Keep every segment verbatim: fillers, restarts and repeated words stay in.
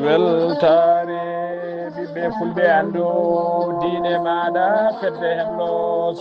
Weltaare ɓiɓɓe fulɓe, anndu diine maaɗa, fedde hello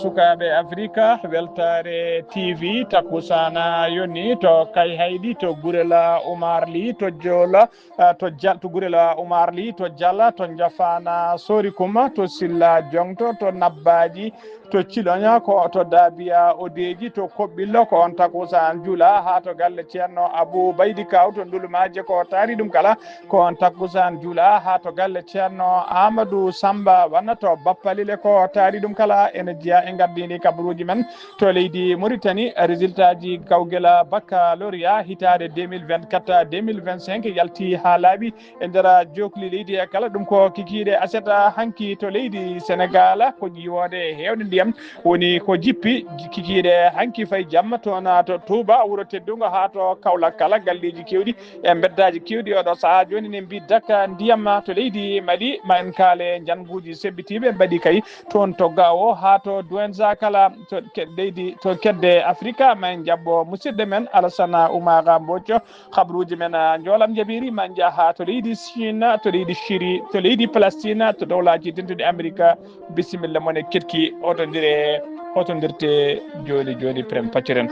sukaaɓe Afrika. Weltaare T V, takkusaana yoni to Kayhayɗi, to Gurela Umarli, to Joola, ah, to Jal-, to Gurela Umarli, to Jala, to Njafana Sorikuma, to Silla Jongto, to Nabbaaji, to Ciloña, ko to Daabiya Odeeji, to Koɓɓillo, ko on takkusaan juula haa to galle Ceerno Abuu Baydi Kaaw, to Ndulumaaje, ko taari ɗum kala, ko on takkusaan juula haa to galle Ceerno Aamadu Sammba Wana, to Bappalile, ko taari ɗum kala. Ene jeyaa e ngardiindi kabaruuji men to leydi Muritani, résultat ji kawgela baccalauréat hitaande deux mille vingt-quatre deux mille vingt-cinq yalti haa laaɓi e nder jookli leydi e kala. Ɗum ko kikiiɗe aset hanki to leydi Senegaal, ko ƴiwoode heewde ndiyam woni ko jippi. Kikiiɗe hanki fayi jamma toon to Touba, wuro teddungo, haa to Kaolack kala, galleeji keewɗi e mbeddaaji keewɗi oɗo sahaa jooni ne mbiyi daka ndiyam. To leydi Mali, ma en kaale njannguuji sebbitiiɓe mbaɗi kay toon to Gao haa to Douentza kala, to ke-, leydi, to kedde Afrika, ma en njaɓɓo musidɗo men Alassane Oumara Mbodj. Habruuji men, ah, njoolam jaɓiiri, ma njaha to leydi Chine, to leydi Chiri, to leydi Palestine, to dowlaaji dentuɗi Amerika. Bisimilla mon e keɗki, hotondiree, hotondirtee jooni jooni, prem pacciren.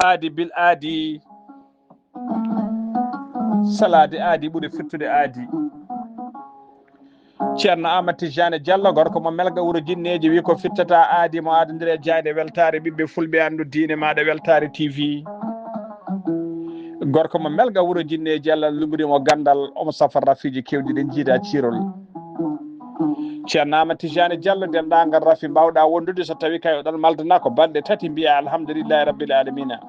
Aadi bil aadi, salaade aadi ɓuri firtude aadi. Ceerno Aamadu Tijjaani Jallo, gorko mo Melga wuro Jinneeji, wi ko firtata aadi mo aadondiri e jaaynde weltaare ɓiɓɓe fulɓe, anndu diine maaɗa, Weltaare T V. Gorko mo Melga wuro Jinneeji, Allah lumbiri mo ganndal, omo safa rafiiji keewɗi ɗi njiida ciirol. Ceerno Aamadu Tijjaani Jallo, denndaangal rafi mbaawɗa wondude, so tawii kay oɗon maldana ko balɗe tati, mbiya alhamdulillahi rabbil alamina.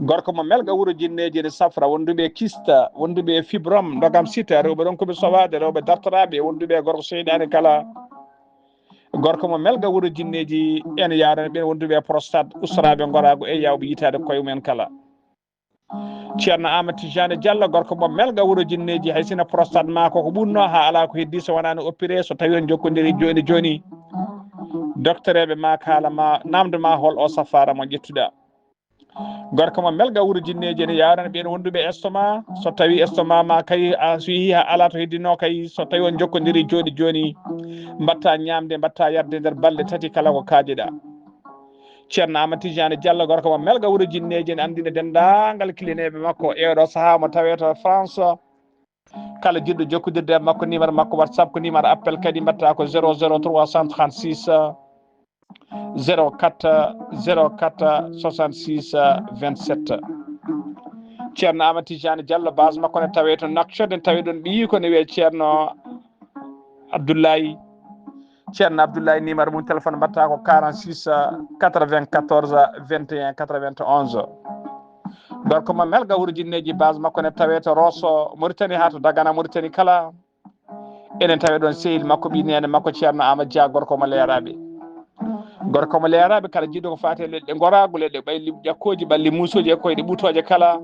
Gorko mo Melga wuro Jinneeji ene safra wonduɓe kista, wonduɓe fibrom, ndogam sita, rewɓe ronkuɓe sowaade, rewɓe dartoraaɓe, wonduɓe gorko seyɗaani kala. Gorko mo Melga wuro Jinneeji ene yaarani ɓeen wonduɓe prostate, ustoraaɓe ngoraagu e yaawɓe yitaade koye mumen kala. Ceerno Aamadu Tijjaani Jallo, gorko mo Melga wuro Jinneeji, hay sinno prostate ma ko ko ɓunnoo haa alaa ko heddii, so wonaa no opéré, so tawii on njokkondirii jooni jooni, doktoreeɓe ma kaala ma, naamndo ma hol o safaara mo ƴettuɗa. Gorko mo Melga wuro Jinneeji ene yaarani ɓeen wonduɓe estomac, so tawii estomac ma kay a, so yehii haa alaa to heddinoo kay, so tawii on njokkondirii jooni jooni, mbaɗta ñaamde, mbaɗta yarde nder balɗe tati kala ko kaajeɗa. Ceerno Aamadu Tijjaani Jallo, gorko mo Melga wuro Jinneeji, ene anndina denndaangal kilineeɓe makko e oɗo sahaa mo tawee to France. Kala jiɗɗo jokkondirde e makko, numéro makko WhatsApp ko numéro appel kadi, mbaɗta ko zéro zéro trois cent trente-six, zéro quatre, zéro quatre, soixante-six, vingt-sept. Ceerno Aamadu Tijjaani Jallo, base makko ne tawee to Nouakchott, en tawi ɗoon ɓiyi ko ne wiyee Ceerno Abdoulaye. Ceerno Abdoulaye, numéro mum téléphone mbaɗta ko quarante-six, quatre-vingt-quatorze, vingt et un, quatre-vingt-onze. Gorko mo Melga wuro Jinneeji, base makko ne tawee to Rosso, Mauritanie, haa to Dagana, Mauritanie kala. Enen tawe ɗoon sehil makko, ɓii neene makko Ceerno Aamadu Dia, gorko mo Leeraaɓe. Gorko mo Leeraaɓe, kala jiɗɗo ko faati e leɗɗe ngoraagu, leɗɗe ɓay liɓ-, ƴakkooji, ɓalli muusooji e koyɗe ɓutooje kala.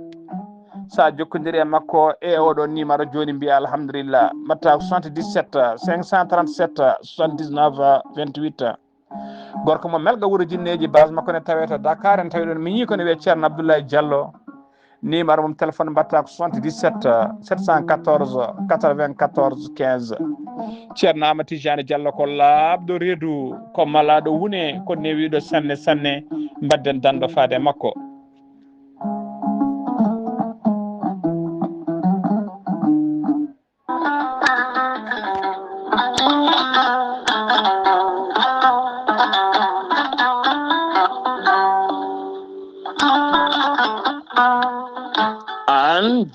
So a jokkondiri e makko e oɗo numéro jooni, mbiya alhamdulillah. Mbaɗta ko soixante-dix-sept, cinq cent trente-sept, soixante-dix-neuf, vingt-huit. Gorko mo Melga wuro Jinneeji, base makko ne tawee to Dakar, en tawi ɗoon miñi ko ne wiyee Ceerno Abdoulaye Jallo. Numéro mum téléphone mbaɗta ko soixante-dix-sept, sept cent quatorze, quatre-vingt-quatorze, quinze. Ceerno Aamadu Tijjaani Jallo ko laaɓɗo reedu, ko malaaɗo wune, ko newiiɗo sanne sanne. Mbaɗden danndo faade e makko.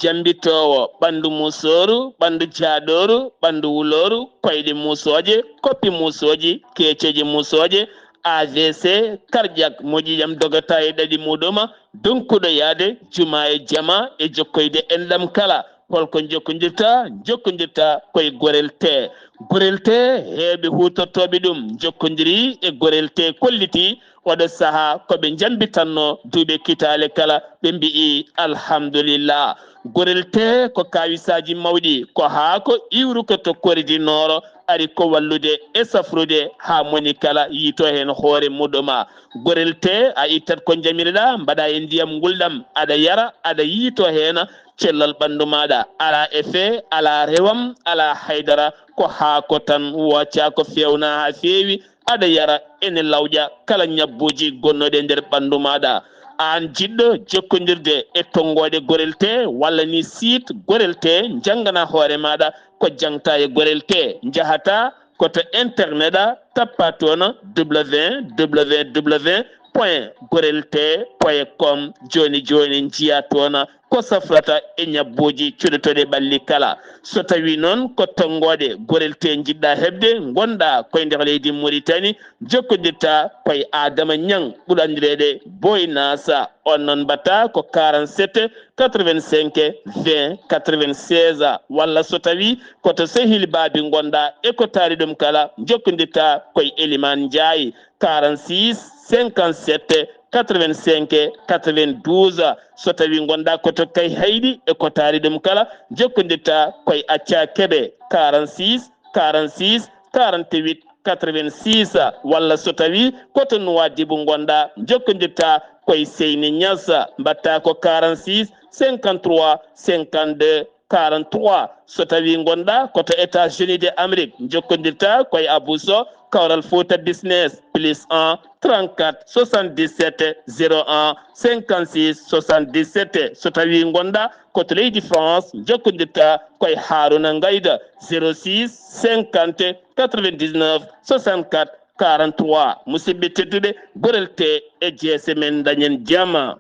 jambitoowo ɓanndu muusooru, ɓanndu jaaɗooru, ɓanndu wulooru, koyɗe muusooje, koppi muusooji, keeceeje muusooje, A V C, cardiaque, moƴƴi jam dogata e ɗaɗi muɗuma, donkuɗo yaade juma e jama e jokkoyde enɗam kala. Holko jokkondirta? Jokkondirta koye Gorel Tee. Gorel Tee, heewɓe huutortooɓe ɗum jokkondiri e Gorel Tee, kolliti oɗo sahaa ko ɓe njambitanno duuɓe kitaale kala, ɓe mbi'i alhamdulillah. Gorel Tee ko kaawisaaji mawɗi, ko haa ko iwruko to Kori du Nord ari ko wallude e safrude haa moni kala yiito heen hoore muɗuma. Gorel Tee, a ittat ko njamireɗaa, mbaɗa e ndiyam ngulɗam, aɗa yara, aɗa yiito heen cellal ɓanndu maaɗa. Alaa effet, alaa rewam, alaa haydara, ko haako tan, wooca ko feewna haa feewi, aɗa yara, ene lawƴa kala ñabbuuji gonnoɗi e nder ɓanndu maaɗa. Aan jiɗɗo jokkondirde e tonngooɗe Gorel Tee walla ni site Gorel Tee, njanngana hoore maaɗa ko jaŋta e Gorel Tee. Njahata ko to internet a, tappa toon www.gorelte.com. Jooni jooni njiya toon ko safrata e ñabbuuji cuɗotooɗi ɓalli kala. So tawii noon ko tonngooɗe Gorel Tee njiɗɗa heɓde, ngonɗa koye nder leydi Muritani, jokkondirta koye Adama Ñaŋ, ɓurɗo anndireede Boy Nasa. On noon mbaɗta ko quarante-cinq vingt quatre-vingt-seize, walla so tawii ko to sehil baabi ngonɗa e ko taari ɗum kala, jokkondirta koye Eliman Njaay, quarante-six cinquante-sept quatre-vingt-cinq quatre-vingt-douze. So tawii ngonɗa ko to Kayhayɗi e ko taari ɗum kala, jokkondirta koye Acca Kebe, quarante-six quarante-six quarante-huit quatre-vingt-six, walla so tawii ko to Nuwaadibu ngonɗa, jokkondirta koye Seyni Ñas, mbaɗta ko quarante-six cinquante-trois cinquante-deux quarante-trois. So tawii ngonɗa ko to États-Unis de Amérique, jokkondirta koye Abou Sow, Kawral Fouta Business, plus un trente-quatre soixante-dix-sept zéro un cinquante-six soixante-dix-sept. So tawii ngonɗa ko to leydi France, jokkondirta koye Haruna Ngayda, zéro six cinquante quatre-vingt-dix-neuf soixante-quatre quarante-trois. Musidɓe tedduɓe, Gorel Tee e jeese men, dañen jama.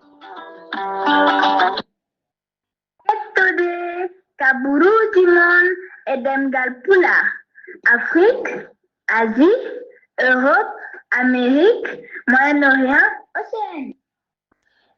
Hettude kaburuuji mon e ɗemngal Pulaar, Afrique, Asie, Europe, Amérique, Moyen-Orient, Océanie.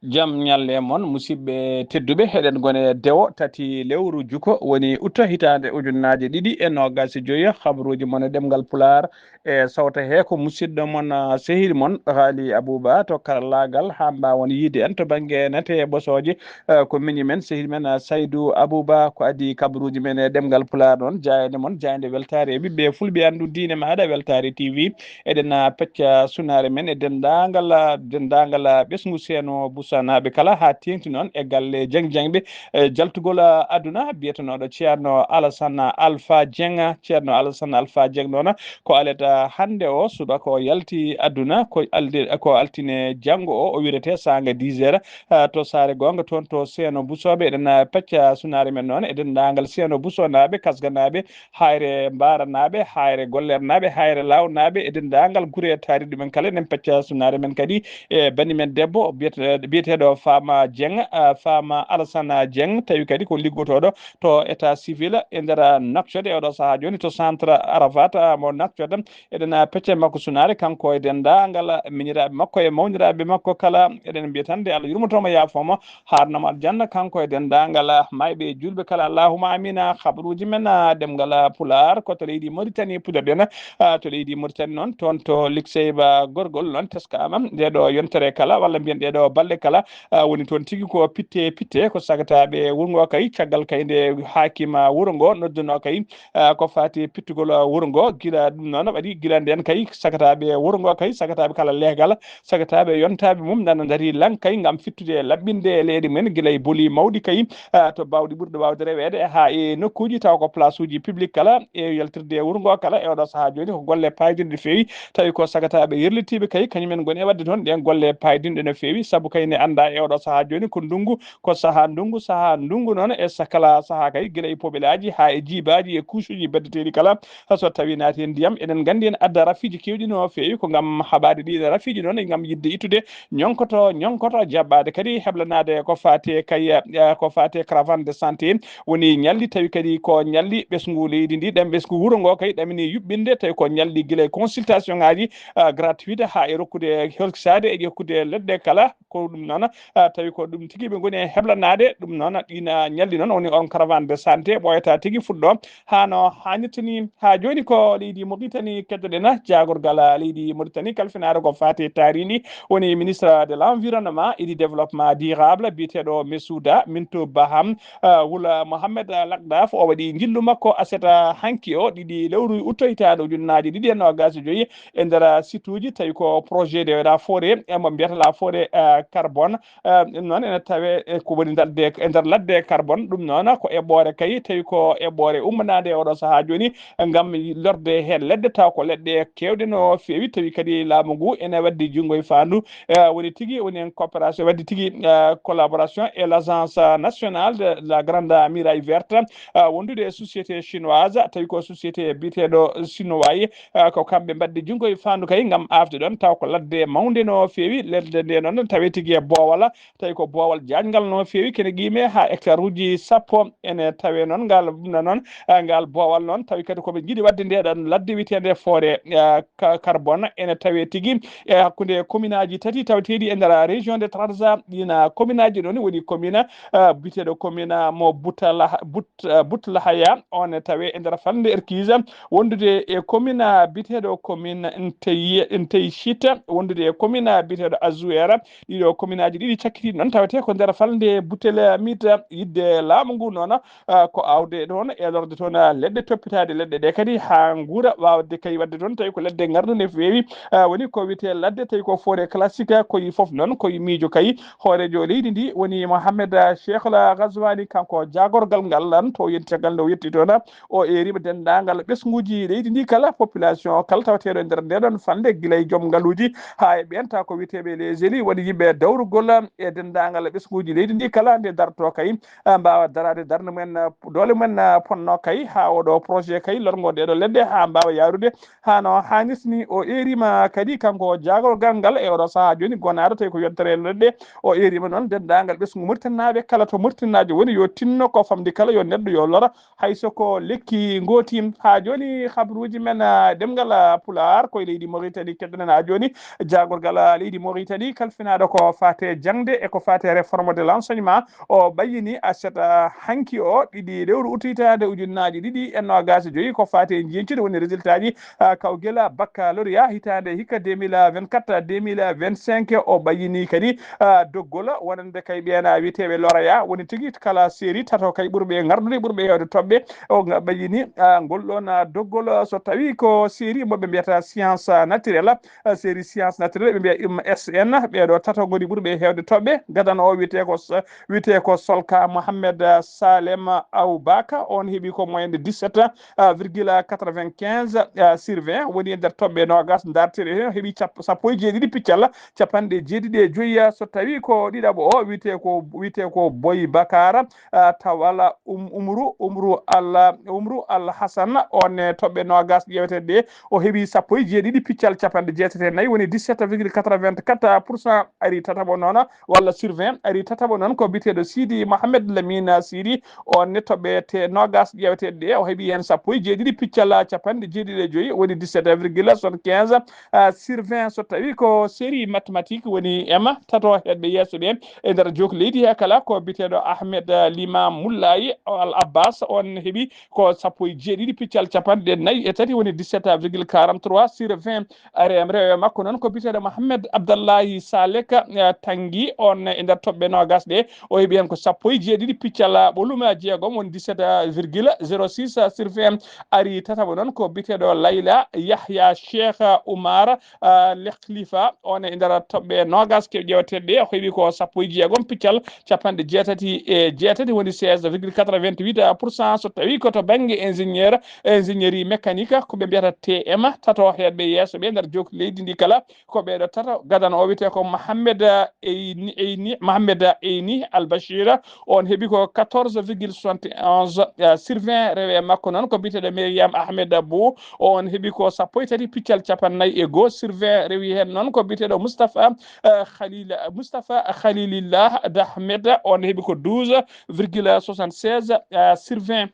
Jam ñalle mon, musidɓe tedduɓe, eɗen gone dewo tati lewru juko, woni août hitaande ujunnaaje ɗiɗi e noogaas e joyi. Habruuji mon e ɗemngal Pulaar e sawta he ko musidɗo mon, ah, sehil mon, Haali Abuba to karallaagal, haa mbaawon yiide en to bannge nate e ɓosooje. Eh, ko miñi men, sehil men, ah, Saydu Abuba, ko adii kabaruuji men e ɗemngal Pulaar noon. Jaaynde mon, jaaynde weltaare e ɓiɓɓe fulɓe, anndu diine maaɗa, Weltaare T V. Eɗen, ah, pecca sunaare men e denndaangal, ah, denndaangal, ah, ɓesngu Seeno Busanaaɓe kala, haa teeŋti noon e galle Jeŋ Jeŋɓe, eh, jaltugol, ah, aduna, biyetenooɗo Ceerno Alassane Alpha Dieng. Ceerno Alassane Alpha Dieng noon, ko alet, ah, hannde o subaka o yalti aduna, ko alde, ko altine janngo o, o wirete saanga dix heures, ah, to Saare Goonga, toon to Seeno Busooɓe. Eɗen, ah, pecca sunaare men noon e denndaangal Seeno Busoonaaɓe, Kasganaaɓe, Hayre Mbaaranaaɓe, Hayre Gollernaaɓe, Hayre Laawnaaɓe, e denndaangal gure taariiɗe ɗumen kala. Eɗen pecca sunaare men kadi e bani men debbo biyete-, biyeteeɗo Fama Dieng, ah, Fama Alassane Dieng, tawi kadi ko liggotooɗo to état civil e nder Nouakchott e oɗo sahaa jooni to centre Arafat, ah, mo Nouakchott. Eɗen, ah, pecca makko sunaare, kanko e denndaangal miñiraaɓe makko e mawniraaɓe makko kala. Eɗen mbiya tan nde Allah yurmoto mo, yaafo mo, haarno mo aljanna, kanko e denndaangal, ah, maayɓe e juulɓe kala. Allahumma amina. Habaruuji men, ah, ɗemngal, ah, Pulaar, ko to leydi Mauritanie puɗɗorɗen. Ah, to leydi Mauritanie noon, toon to Likseyba Gorgol noon teskaama nde ɗo yontere kala, walla mbiyen ɗe ɗo balɗe kala. Ah, woni toon tigi ko pitte, pitte, ko sagataaɓe wuro ngo kay, caggal kay nde haakima wuro ngo nodduno kay, ah, ko faati pittugol, ah, wuro ngo. Gila ɗum noon waɗi, gila ndeen kay, sagataaɓe wuro ngo kay, sagataaɓe kala leegal, sagataaɓe yontaaɓe mum nana ndarii laŋ kay ngam fittude e laɓɓinde e leyɗe men, gila e boli mawɗi kay, ah, to baawɗi ɓurɗo waawde reweede, haa e nokkuuji tawa ko place uji public kala, e yaltirde e wuro ngo kala. E oɗo sahaa jooni ko golle paayɗinɗe no feewi, tawi ko sagataaɓe yerlitiiɓe kay, kañum en ngoni e waɗde toon ɗeen golle paayɗinɗe no feewi, sabu kay ene anndaa e oɗo sahaa jooni ko ndunngu, ko sahaa ndunngu, sahaa ndunngu noon e sa-, kala sahaa kay, gila e pobelaaji haa e jiibaaji e kuusuuji beddeteeɗi kala. So tawi naati heen ndiyam, eɗen nganndi en adda rafiiji keewɗi no feewi, ko ngam haɓaade ɗiin rafiiji noon, e ngam yiɗde ittude ñonkoto, ñonkoto jaɓɓaade kadi heblanaade ko faati e kay, eh, ko faati e caravane de santé, woni ñalli tawi kadi ko ñalli ɓesngu leydi ndi, ɗam ɓesngu wuro ngo kay ɗamini yuɓɓinde, tawi ko ñalli gila e consultation ŋaaji, eh, gratuite haa e rokkude, holkisaade e ƴokkude leɗɗe kala, ko ɗum noon, eh, tawi ko ɗum tigi ɓe ngoni e heblanaade, ɗum noon ɗiin, eh, ñalli noon woni on caravane de santé ɓooyata tigi fuɗɗo haa no haanirta ni. Haa jooni ko leydi Mauritanie keddoɗen, jaagorgal leydi Mauritanie kalfinaare ko faati e taariindi, woni ministre de l'environnement et du développement durable, biyeteeɗo Mesouda Minto Baham, ah, Wula Mohamed Lakdaf. O waɗi njillu makko aset hanki o, ɗiɗi lewru août hitaande ujunnaaji ɗiɗi e noogaas e joyi, e nder situuji tawi ko projet de la forêt, e mo mbiyata la forêt, ah, carbone. Eh, ɗum noon ene tawee e ko woni ladde, e nder ladde carbone. Ɗum noon ko eɓɓoore kay, tawi ko eɓɓoore ummanaande e oɗo sahaa jooni ngam lorde heen leɗɗe, taw ko leɗɗe keewɗe no feewi, tawi kadi laamu ngu ene waddi junngo e faandu. Eh, woni tigi, woni heen coopération, waddi tigi, eh, collaboration e l'Agence nationale de la Grande Muraille Verte, eh, wondude e société chinoise, tawi ko société biyeteeɗo Sinowayi, ah, ko kamɓe mbaddi junngo e faandu kay ngam aafde ɗoon, taw ko ladde mawnde no feewi. Ladde nde noon tawee tigi e boowal, tawi ko boowal jaajngal no feewi, kene qiime haa hectare uji sappo ene tawee noon. Ngal, ɗum noon, ah, ngal boowal noon, tawi kadi ko ɓe njiɗi waɗde nde ɗoon ladde wiyeteende forêt, ah, ca-, carbone, ene tawee tigi e hakkunde commune aji tati taweteeɗi e nder région de Trarza. Ɗiin commune aji noon woni commune, ah, biyeteeɗo commune mo Butala-, But-, ah, Butlahaya, on tawee e nder falnde Erkisa, wondude e commune, ah, biyeteeɗo commune Ntey-, Nteychita, wondude e commune, ah, biyeteeɗo Azuera. Ɗiɗo commune aji ɗiɗi cakkitiiɗi noon tawetee ko nder falnde Butelamit. Yiɗde laamu ngu noon, ah, ko aawde toon, eelorde toon, ah, leɗɗe, toppitaade leɗɗe ɗe kadi haa nguura, waawde kay waɗde toon tawi ko leɗɗe ngarɗe no feewi. Ah, woni ko wiyetee ladde tawi ko forêt classique, ko yi fof noon ko yi miijo kay. Hooreejo leydi ndi woni Mohamed, ah, Cheikhul Ghazouani, kanko jaagorgal ngal lan to yettigal nde o yetti toon. O eeriima denndaangal ɓesnguuji leydi ndi kala, population kala tawateeɗo e nder nde ɗoon falnde, gila e joom ngaluuji haa e ɓeen taw ko wiyeteeɓe les élus, woni yimɓe dawrugol e denndaangal ɓesnguuji leydi ndi kala, nde darto kay, ah, mbaawa daraade darnde mumen, ah, doole mumen, ah, ponno kay haa oɗo projet kay lorgo ɗeɗo leɗɗe haa mbaawa yaarude haa no haanirta ni. O eeriima kadi kanko jaagorgal ngal e oɗo sahaa jooni gonaaɗo tawi ko yontere leɗɗe. O eeriima noon denndaangal ɓesngu Muritaninaaɓe kala to Muritaninaajo woni yo tinno ko famɗi kala yo neɗɗo yo lora, hay so ko lekki ngooti. Haa jooni, habruuji men, ah, ɗemngal, ah, Pulaar, ko e leydi Moritani keddenen. Haa jooni, jaagorgal, ah, leydi Moritani, kalfinaaɗo ko faate jaŋde e ko faate réforme de l'enseignement, o ɓayyini aset, ah, hanki o, ɗiɗi lewru utu hitaande ujunnaaji ɗiɗi e noogaas e joyi, ko faate njiiñcude woni résultat ji, ah, kawgel baccalauréat hitaande hikka deux mille vingt-quatre, deux mille vingt-cinq. O ɓayyini kadi, ah, doggol wonande kay ɓeen, ah, wiyeteeɓe lauréat, woni tigi kala série tato kay ɓurɓe ngardude, ɓurɓe heewde toɓɓe. O nga-, ɓayyini, ah, ngol ɗoon, ah, doggol, ah, so tawi ko série mo ɓe mbiyata science, ah, naturelle, ah, série science naturelle, ɓe mbiya ɗum S N, ɓeeɗo tato ngoni ɓurɓe heewde toɓɓe. Gadano o wiyetee ko s-, wiyetee ko Solka Mohamed, ah, Salem Aw Baka, on heɓi ko moyenne dix-sept, ah, virgule quatre-vingt-quinze, ah, sur vingt, woni e nder toɓɓe noogaas ndarteeɗe heen, heɓi cap-, sappo e jeeɗiɗi piccal, capanɗe jeeɗiɗi e joyi. So tawi ko ɗiɗaɓo o wiyetee ko, wiyetee ko Boy Bakara, ah, Tawala Um-, Umru, Umru Al, Umru Al Hassan, on e toɓɓe noogaas ƴeeweteeɗe ɗe, o heɓi sappo e jeeɗiɗi piccal capanɗe jeetati e nayi, woni dix-sept virgule quatre-vingt-quatre pour cent. Ari tataɓo noon, walla sur vingt, ari tataɓo noon ko biyeteeɗo Sidi Mohamed Lamine Sidi, on ne toɓɓe te noogaas ƴeeweteeɗe ɗe, o heɓi heen sappo e jeeɗiɗi piccal capanɗe jeeɗiɗi e joyi, woni dix-sept virgule soixante-quinze, ah, sur vingt. So tawi ko série mathématique woni ema tato heedɓe yeeso ɓe e nder jook leydi he kala, ko biyeteeɗo Ahmed, ah, Limam Mullayi Al Abbas, on heɓi ko sappo e jeeɗiɗi piccal capanɗe nayi e tati, woni dix-sept virgule quarante-trois sur vingt. Are am rewe makko noon ko biyeteeɗo Mohamed Abdallahi Salek, eh, Tangi, on e nder toɓɓe noogaas ɗe, o heɓi heen ko sappo e jeeɗiɗi piccal ɓolum jeegom, woni dix-sept virgule zéro six sur vingt. Ari tataɓo noon ko biyeteeɗo Layla Yahya Cheikh Oumar, ah, Lekhlifa, on e nder toɓɓe noogaas kew ƴeeweteeɗe ɗe, o heɓi ko sappo e jeegom piccal capanɗe jeetati e jeetati, woni seize virgule quatre-vingt-huit pour cent. So tawi ko to bannge ingénieur, ingénierie mécanique, ko ɓe mbiyata T M, tato heedɓe yeeso ɓe nder jook leydi ndi kala, ko ɓeeɗo tato. Gadano o wiyetee ko Mohamed, Eyni, Eyni, Mohamed Eyni Al Bashir, on heɓi ko quatorze virgule soixante et onze, eh, sur vingt. Rewe makko noon ko biyeteeɗo Mariam Ahmed Abou, on heɓi ko sappo e tati piccal capannayyi e goo sur vingt. Rewi heen noon ko biyeteeɗo Moustapha, eh, Khalil, Moustapha Khalilillah Dahmed, on heɓi ko douze virgule soixante-seize, eh, sur vingt.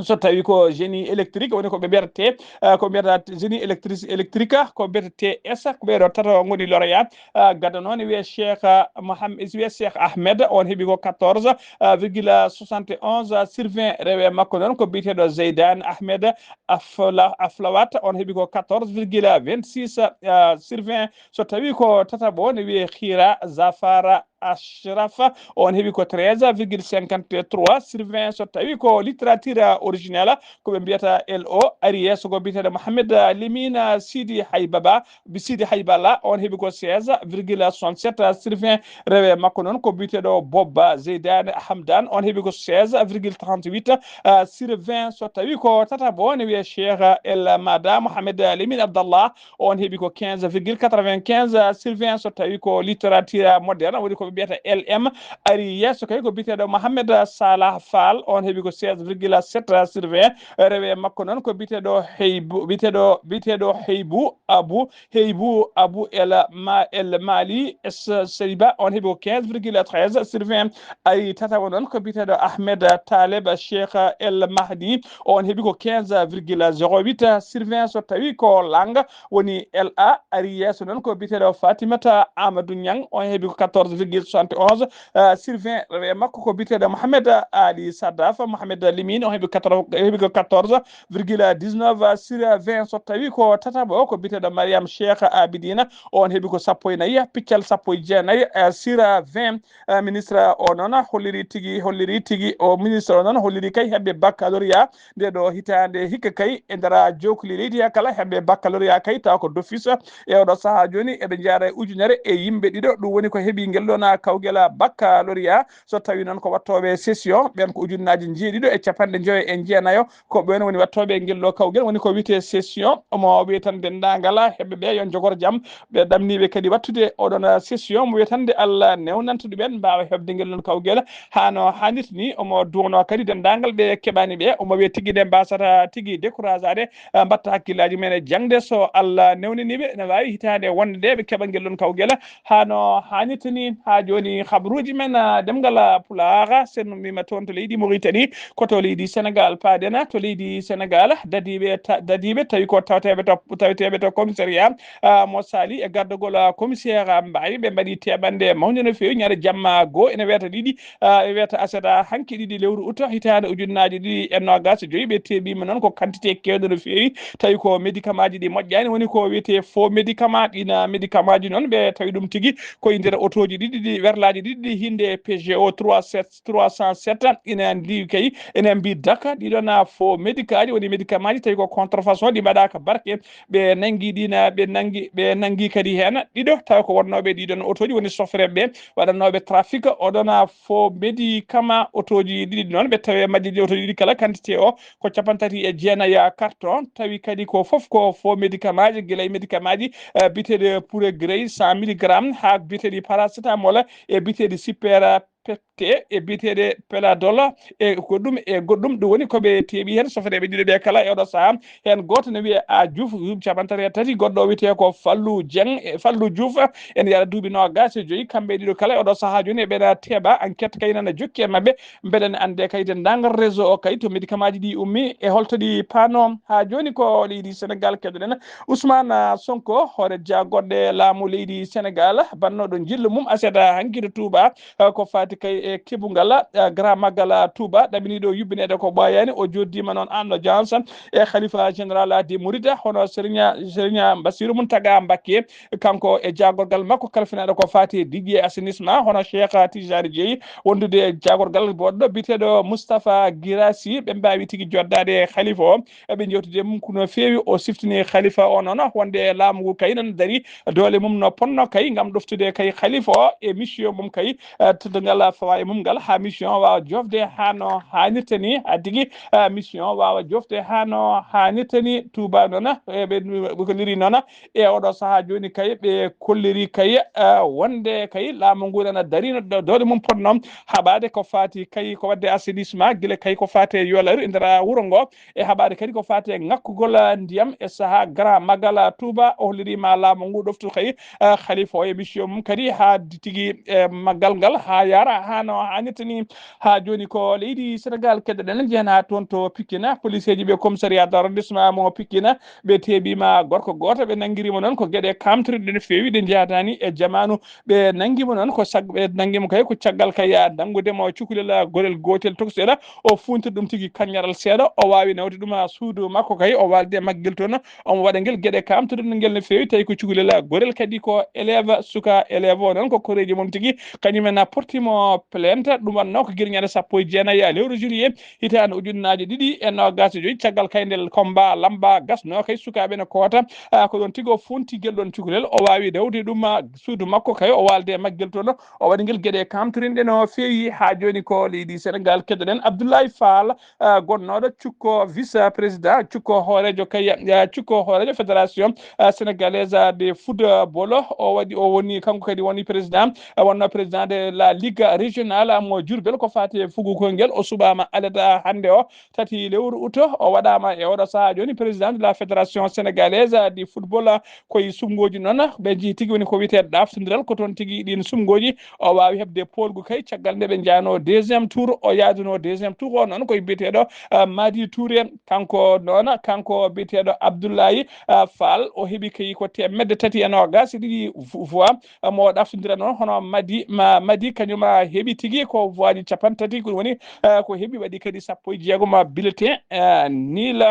So tawi ko génie électrique, woni ko ɓe mbiyata te, eh, ko mbiyata génie électrique, électrique, ko mbiyata T S, ko ɓeɗo tato ngoni lauréat. Eh, gadda noon ne wiye Cheikh, eh, Mohamed, wiye Cheikh Ahmed, on heɓi ko quatorze, eh, virgule soixante et onze sur vingt. Rewe makko noon ko biyeteeɗo Zeydan Ahmed Afla-, Aflawat, on heɓi ko quatorze virgule vingt-six, eh, sur vingt. So tawi ko tataɓo ne wiye Khira Zafara Ashraf, on heɓi ko treize virgule cinquante-trois sur vingt. So tawi ko littérature originale, ko ɓe mbiyata L O, ari yeeso ko biyeteeɗo Mohamed Limina Sidi Haybaba, Sidi Haybala, on heɓi ko seize virgule soixante-sept sur vingt. Rewe makko noon ko biyeteeɗo Bobba Zeydane Hamdan, on heɓi ko seize virgule trente-huit, eh, sur vingt. So tawi ko tataɓo ne wiye Cheikh El Mada Mohamed Limine Abdallah, on heɓi ko quinze virgule quatre-vingt-quinze sur vingt. So tawi ko littérature moderne, woni ko ɓe mbiyata L M, ari yeeso kay ko biyeteeɗo Mohamed Salah Fall, on heɓi ko seize virgule sept sur vingt. Rewe makko noon ko biyeteeɗo Heybu, biyeteeɗo, biyeteeɗo Heybu Abu, Heybu Abu El Ma-, El Mali Es Seyba, on heɓi ko quinze virgule treize sur vingt. Ari tataɓo noon ko biyeteeɗo Ahmed Taleb Cheikh El Mahdi, on heɓi ko quinze virgule zéro huit sur vingt. So tawi ko langue, woni L A, ari yeeso noon ko biyeteeɗo Fatimata Amadou Niang, on heɓi ko quatorze virgule soixante et onze, eh, sur vingt. Rewe makko ko biyeteeɗo Mohamed Ali Sadaf Mohamed Limine, on heɓi quatre, heɓi ko quatorze virgule dix-neuf sur vingt. So tawi ko tataɓo ko biyeteeɗo Mariam Cheikh Abidina, on heɓi ko sappo e nayi piccal sappo e jeenayi, eh, sur vingt. Eh, ministre o noon holliri tigi, holliri tigi, o ministre o noon holliri kay heɓɓe baccalauréat nde ɗo hitaande hikka kay e nder jookli leydi ha kala heɓɓe baccalauréat kay taw ko d'office. E oɗo sahaa jooni eɓe njaara e ujunere e yimɓe ɗiɗo, ɗum woni ko heɓi ngel ɗon kawgel baccalauréat. So tawi noon ko wattooɓe session, ɓen ko ujunnaaji njeeɗiɗo e capanɗe njoyo e jeenayo, ko ɓen woni wattooɓe ngel ɗo kawgel, woni ko wiyetee session. Omo wiya tan denndaangal heɓɓe ɓe yo njogor jam, ɓe ɗamniiɓe kadi wattude oɗon session, mo wiya tan nde Allah newnanta ɗumen mbaawa heɓde ngel ɗon kawgel haa no haanirta ni. Omo duwano kadi denndaangal ɓe keɓaani ɓe, omo wiya tigi nde mbaasata tigi décourageade, eh, mbatta hakkillaaji mumen e jaŋde. So Allah newnanii ɓe, ene waawi hitaande wonde nde ɓe keɓa ngel ɗon kawgel haa no haanirta ni. Haa jooni, habruuji men, ah, ɗemngal, ah, Pulaar, sennummiima toon to leydi Mauritanie, ko to leydi Sénégal paaɗen. To leydi Sénégal, dadiiɓe ta-, dadiiɓe tawi ko taweteeɓe to, taweteeɓe to commissariat, ah, mo Saly e gardagol, ah, commissaire, ah, Mbaye, ɓe mbaɗi teɓannde mawnde no feewi. Ñande jamma goo ene weeta ɗiɗi, ah, e weeta aset, ah, hanki ɗiɗi lewru août hitaande ujunnaaji ɗiɗi e noogaas e joy, ɓe teɓiima noon ko quantité keewɗo no feewi. Tawi ko médicament ji ɗi moƴƴaani, woni ko wiyetee faux médicament. Ɗiin médicament ji noon, ɓe tawi ɗum tigi ko e nder otooji ɗiɗi ɗi, werlaaji ɗiɗi ɗi, hinde P G O trois sept, trois cent sept, ina ndi kay, ene mbi daka. Ɗiɗon faux médicament ji, woni médicament ji tawi ko contrefaçon, ɗi mbaɗaaka barke. Ɓe nanngi ɗiin, ɓe nanngi, ɓe nanngi kadi heen ɗiɗo, tawa ko wonnooɓe ɗiɗon otooji, woni sofreeɓe ɓe, waɗanooɓe trafic oɗon faux médicament. Otooji ɗiɗi noon, ɓe tawi e majji ɗi, otooji ɗiɗi kala, quantité o ko cappanɗe tati e jeenayi carton. Tawi kadi ko fof ko faux médicament ji, gila e médicament ji, eh, biyeteeɗi Pure Grey cent milligrammes, haa biyeteeɗi paracétamol e biyeteeɗi Super Pepte e biyeteeɗe Peladol e goɗɗum e goɗɗum. Ɗum woni ko ɓe teɓi heen sofreeɓe ɗiɗo ɓe kala e oɗo sahaa. Heen gooto ne wiyee A Diouf, duuɓi cappanɗe tati e tati, goɗɗo o wiyetee ko Fallou Dieng, e Fallou Diouf, ene yara duuɓi noogaas e joy. Kamɓe ɗiɗo kala e oɗo sahaa jooni eɓena teɓa, enquête kay nana jokki e maɓɓe. Mbeɗen annde kay denndaangal réseau o kay to médicament ji ɗi ummi e holto ɗi paano. Haa jooni ko leydi Sénégal keɗoɗen. Ousmane Sonko, hoore jagorɗe laamu leydi Sénégal, bannooɗo njillu mum aset hanki to Touba, eh, ko faati kay e keɓungal, eh, garammagal Touba, ɗaminiiɗo yubbineede ko ɓooyaani. O jooɗdiima noon en audience e Khalifa général des Mourides, hono Serigne, Serigne Bassirou Mountaga Mbacké. Kanko e jaagorgal makko kalfinaaɗo ko faati e diƴƴe e assainissement, hono Cheikh Tijani Dieye, wondude e jaagorgal goɗɗo biyeteeɗo Moustapha Guirassy. Ɓe mbaawi tigi joddaade e Khalifa o, eɓe njewtidi e mum ko no feewi. O siftini Khalifa o noon wonde laamu ngu kay nana darii doole mum no ponno kay ngam ɗoftude kay Khalifa o e mission mum kay, eh, teddungal fawa e mum ngal, haa mission o waawa jofde haa no haanirta ni. Haa tigi, eh, mission o waawa jofde haa no haanirta ni. Touba noon, eh, ɓe, ɓe kolliri noon e oɗo sahaa jooni kay, ɓe kolliri kay, eh, wonde kay laamu ngu nana darino do-, dowɗe mum potno haɓaade ko faati kay ko waɗde assainissement, gila kay ko faati e yoolaaru e nder wuro ngo, e haɓaade kadi ko faati e ŋakkugol, eh, ndiyam e sahaa Grand Magal, eh, Touba. O holliri ma laamu ngu ɗoftu kay, eh, khalifa o e mission mum kadi haa tigi, eh, maggal ngal haa yaara haa no haanirta ni. Haa jooni ko leydi Senegal keddoɗen, jehen haa toon to Pikine, policeeji ɓe commissariat d'arrondissement mo Pikine, ɓe teeɓiima gorko gooto, ɓe nanngiriima noon ko geɗe kaamtoriɗe no feewi, ɗe njahataani e jamaanu. Ɓe nanngiima noon ko sag-, ɓe nanngiima kay ko caggal kay, ah, nanngude mo cukalel, ah, gorel gootel tokosel, o fuuntir ɗum tigi kañŋaral seeɗa, o waawi nawde ɗum, ah, suudu makko kay, o waaldi e maggel toon, omo waɗa ngel geɗe kaamtoriɗe ngel no feewi, tawi ko cukalel, ah, gorel kadi ko élève, suka élève o noon ko koreejo mum tigi, kañum en, ah, porti mo plainte. Ɗum waɗnoo ko gila ñande sappo e jeenayi, ah, lewru juillet, hitaande ujunnaaje ɗiɗi e noogaas e joy, caggal kay nde combat lamba gasnoo kay, sukaaɓe ne koota, ah, ko ɗoon tigi o funti gel ɗoon cukalel, o waawi dawde ɗum, ah, suudu makko kay, o waalde e maggel toon, o waɗi ngel geɗe kaamtorinɗe no feewi. Haa jooni ko leydi Senegal keddoɗen Abdoulaye Fall, ah, gonnooɗo cukko vice président, cukko hooreejo kay, ah, cukko hooreejo fédération, ah, sénégalaise de football, o waɗi, o woni, kanko kadi woni président, ah, wonnoo président de la ligue régionale mo Diourbel ko faati e fugugol ngel. O suɓaama alada hannde o, tati lewru uto, o waɗaama e oɗo sahaa jooni président de la fédération sénégalaise du football. Ko e suɓngooji noon ɓe njii tigi woni ko wiyetee ɗaaftondiral, ko toon tigi ɗiin suɓngooji o waawi heɓde poolgu kay, caggal nde ɓe njahnoo deuxième tour, o yahdunoo deuxième tour o noon ko e biyeteeɗo, ah, Madi Touré, kanko noon, kanko biyeteeɗo Abdoulaye, ah, Fall, o heɓi kay ko teemedde tati e noogaas e ɗiɗi vo-, voix, ah, mo ɗaftondira noon, hono Madi, ma, Madi kañum, ah, heɓi tigi ko voix ji capanɗe tati, ko ɗum woni, ah, ko heɓi, waɗi kadi sappo e jeegom bulletin, ah, nul.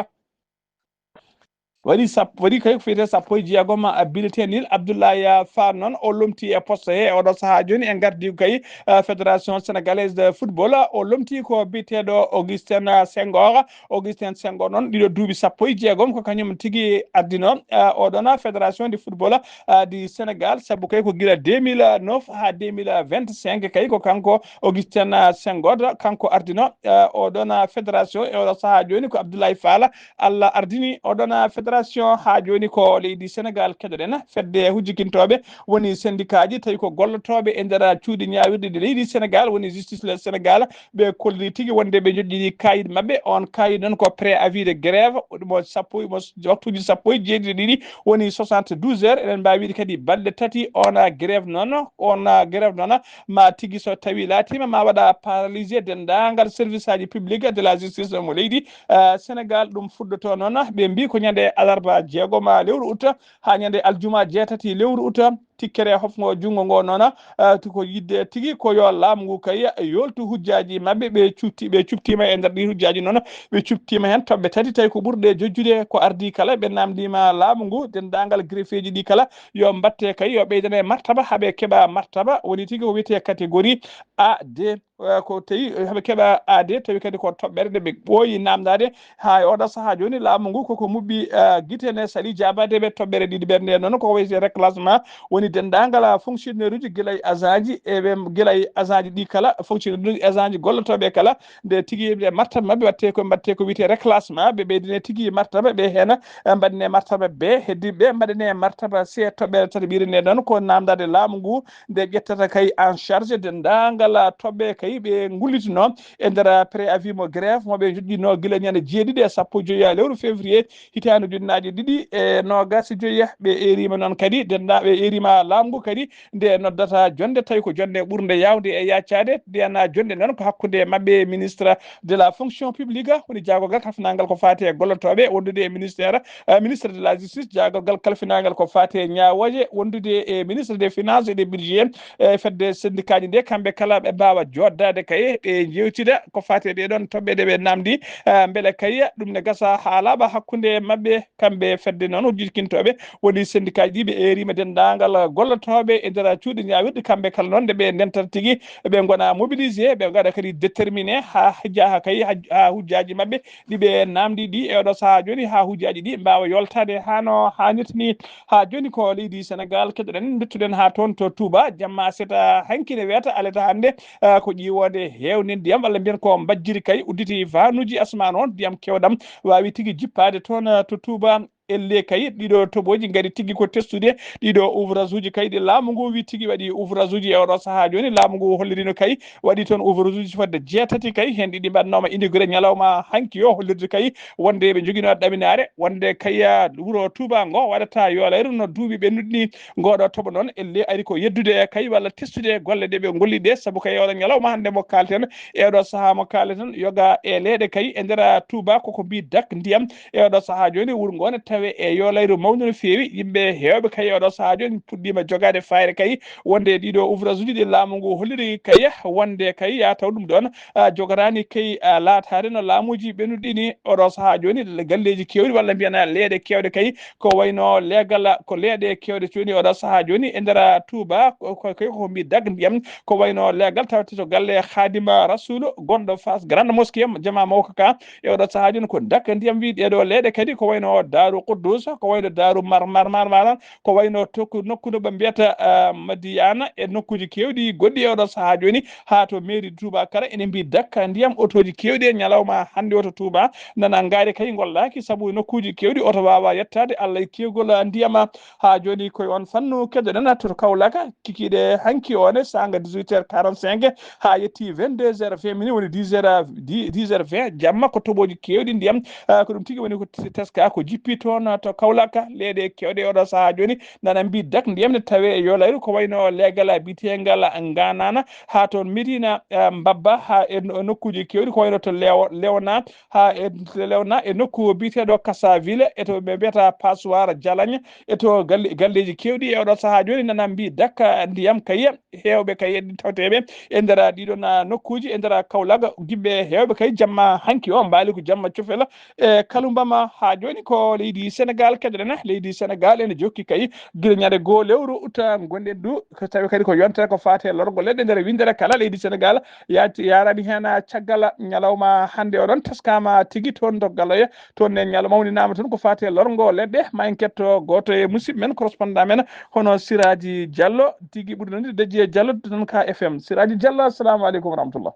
Waɗi sap-, waɗi kay ko fiyetee sappo e jeegom, ah, bulletin nul. Abdoulaye, ah, Fall noon, o lomti e poste he, e oɗo sahaa jooni en ngardi kay, ah, Fédération Sénégalaise de Football, o lomti ko biyeteeɗo Augustin, ah, Senghor. Augustin Senghor noon, ɗiɗo duuɓi sappo e jeegom ko kañum tigi ardino, ah, oɗon, ah, Fédération de Football, ah, du Sénégal, sabu kay ko gila deux mille neuf haa deux mille vingt-cinq kay ko kanko Augustin, ah, Senghor, kanko ardino, ah, oɗon, ah, fédération e oɗo sahaa jooni ko Abdoulaye Fall. Allah ardini oɗon, ah, fédération haa jooni ko leydi Senegal keɗoɗen. Fedde hujjikintooɓe woni syndicat ji, tawi ko gollotooɓe e nder cuuɗi ñaawirɗi ɗi leydi Senegal, woni Justice le Senegal. Ɓe kolli tigi wonde ɓe njoƴƴini kayit maɓɓe. On kayit noon ko préavis de grève, mo sappo, mo s-, waktuuji sappo e jeeɗiɗi ɗiɗi, woni soixante-douze heures. Eɗen mbaawi wiide kadi balɗe tati on, ah, grève noon, on, ah, grève noon, ma tigi so tawi laatiima ma waɗa paralysé denndaangal service aji public de la justice mo leydi, ah, Senegal. Ɗum fuɗɗotoo noon, ɓe mbii ko ñande alarba jeegoma lewru uta haa ñande aljuma jeetati lewru uta. Tikkere hofngo junngo ngo noon, ah, to ko yiɗde tigi ko yo laamu ngu kay yooltu hujjaaji maɓɓe. Ɓe cuɓti, ɓe cuɓtiima e nder ɗi hujjaaji noon, ɓe cuɓtiima heen toɓɓe tati, tawi ko ɓurɗe jojjude ko ardii kala. Ɓe naamndiima laamu ngu, denndaangal greffeeji ɗi kala, yo mbaɗte kay, yo ɓeydane martaba haa ɓe keɓa martaba, woni tigi ko wiyetee catégorie A deux. Eh, ko tawi, eh, heɓe keɓa aade, tawi kadi ko toɓɓere nde ɓe ɓooyi naamndaade. Haa e oɗo sahaa jooni, laamu ngu koko muɓɓi, eh, gite ne sali jaabaade ɓe toɓɓere ɗiɗi ɓe. Nde noon ko wiyetee reclassement, woni denndaangal, ah, fonctionnaire uji gila e agent ji, e ɓe gila e agent ji ɗi kala, fonctionnaire uji, agent ji gollotooɓe kala, nde tigi nde martaba maɓɓe waɗte ko mbaɗte ko wiyetee reclassement, ɓe ɓeydine tigi martaba ɓe heen, eh, mbaɗine martaba B, heddiiɓe mbaɗine martaba C, toɓɓere tati ɓiire nde noon ko naamndaade laamu ngu, nde ƴettata kay en charge denndaangal toɓɓe kay ɓe ngullitinoo e nder préavis mo grève mo ɓe njoƴƴinoo gila ñande jeeɗiɗi e sappo e joy lewru février hitaande ujunnaaje ɗiɗi e noogaas e joy. Ɓe eeriima noon kadi denndaa-, ɓe eeriima laamu ngu kadi nde noddata jonnde, tawi ko jonnde ɓurnde yaawde e yaacaade. Ndeen jonnde noon ko hakkunde maɓɓe e ministre de la fonction publique, woni jaagorgal kalfinaangal ko faati e gollotooɓe, wondude e ministère, eh, ministre de la justice, jaagorgal kalfinaangal ko faati e ñaawooje, wondude e ministre des finances et des budgets, e fedde syndicat ji nde, kamɓe kala ɓe mbaawa jooɗdaade kay, ɓe njeewtida ko faati e ɗee ɗoon toɓɓe ɗe ɓe naamndi, eh, mbele kay ɗum ne gasa haa laaɓa hakkunde maɓɓe, kamɓe fedde noon hujjikintooɓe woni syndicat ji ɗi. Ɓe eeriima denndaangal gollotooɓe e nder cuuɗi ñaawirɗi, kamɓe kala noon nde ɓe ndentata tigi, ɓe ngona mobilisé, ɓe ngaɗa kadi déterminé haa jaaha kay, haa, haa hujjaaji maɓɓe ɗi ɓe naamndi ɗi e oɗo sahaa jooni, haa hujjaaji ɗi mbaawa yoltaade haa no haanirta ni. Haa jooni ko leydi Senegaal keɗoɗen, nduttuɗen haa toon to Touba, jamma seeɗa hanki ne weeta aleta hannde, ah, ko ƴiwoode heewde ndiyam, walla mbiyen ko mbajjiri kay udditi vanuuji asmaan on, ndiyam keewɗam waawi tigi jippaade toon, ah, to Touba. Elle kay, ɗiɗo toɓooji ngari tigi ko testude ɗiɗo ouvrage uji kay ɗi laamu ngu wi tigi waɗi ouvrage uji e oɗo sahaa jooni. Laamu ngu hollirino kay waɗi toon ouvrage uji fodde jeetati kay, heen ɗiɗi mbaɗnooma inauguré ñalawma hanki o, hollirde kay wonde ɓe njoginoo ɗaminaare, wonde kay, ah, wuro Touba ngo waɗata yolayru no duuɓi ɓennuɗi ni. Ngoɗo toɓo noon elle ari ko yeddude kay walla testude golle ɗe ɓe ngolli ɗe, sabu kay oɗo ñalawma hannde mo kaalten, e oɗo sahaa mo kaalten, yoga e leeɗe kay e nder Touba koko mbi dak ndiyam. E oɗo sahaa jooni, wuro ngo ne tawe e yolayru mawndu no feewi. Yimɓe heewɓe kay e oɗo sahaa jooni puɗɗiima jogaade fayre kay wonde ɗiɗo ouvrage uji ɗi laamu ngu holliri kay wonde kay ya taw ɗum ɗoon, ah, jogataani kay, ah, laataade no laamuuji ɓennuɗi ni. Oɗo sahaa jooni, le-, galleeji keewɗi walla mbiyana leeɗe keewɗe kay ko wayno leegal, ko leeɗe keewɗe jooni oɗo sahaa jooni e nder Touba ko, ko, ko, ko mbi dak ndiyam, ko wayno leegal tawte to galle Khadima Rasoul gonɗo Fass Grande Mosquée, jama mawka ka. E oɗo sahaa jooni ko dakka ndiyam wi ɗeɗo leeɗe kadi ko wayno Daaru Quddus, ko wayno Daaru Mar-, Mar-, Mar-, Mar-, ko wayno tokku nokku no ɓe mbiyata, ah, Madiyana e nokkuuji keewɗi goɗɗi e oɗo sahaa jooni haa to mairie Touba kala ene mbi dakka ndiyam, otooji keewɗi e ñalawma hannde o to Touba nana ngaari kay ngollaaki sabu nokkuuji keewɗi oto waawa yettaade Allah e keewgol ndiyam. Haa jooni koye on fannu keɗoɗen to Kaolack kikiiɗe hanki o ne saanga dix-huit heures quarante-cinq haa yetti vingt-deux heures vingt minutes woni dix heures, dix heures vingt jamma ko toɓooji keewɗi ndiyam. Ah, ko ɗum tigi woni ko t-, teska ko jippi toon to Kaolack. Leeɗe keewɗe oɗo sahaa jooni nana mbi dak ndiyam ne tawe e yolayru ko wayno leegal biyeteengal Nganana haa toon Medina, ah, Mbabba haa e no-, nokkuuji keewɗi ko wayno to Lewo-, Lewna haa e Lewna e nokku biyeteeɗo Kassaville e to ɓe mbiyata Passoire Jalagne e to galle-, galleeji keewɗi e oɗo sahaa jooni nana mbi dakka ndiyam kay. Heewɓe kay e tawteeɓe e nder ɗiɗon, ah, nokkuuji e nder Kaolack, gimɓe heewɓe kay jamma hanki o mbaali ko jamma cofela e kalumbama. Haa jooni ko leydi Senegaal keɗoɗen, leydi Senegaal ene jokki kay gila ñande goo lewru uta ngonɗen du, ko tawi kadi ko yontere ko faate lorgo leɗɗe nder winndere kala leydi Senegaal yaati, yaarani heen caggal ñalawma hannde oɗon taskaama tigi toon to Galoya. Toon ne ñalo mawninaama toon ko faati e lorgo leɗɗe. Ma en ketto gooto e musidɓe men, correspondant men, hono Siraji Diallo, tigi ɓuri nande Dejje Diallo, toon ka F M. Siraji Diallo, assalamu aleykum wa rahmatullah.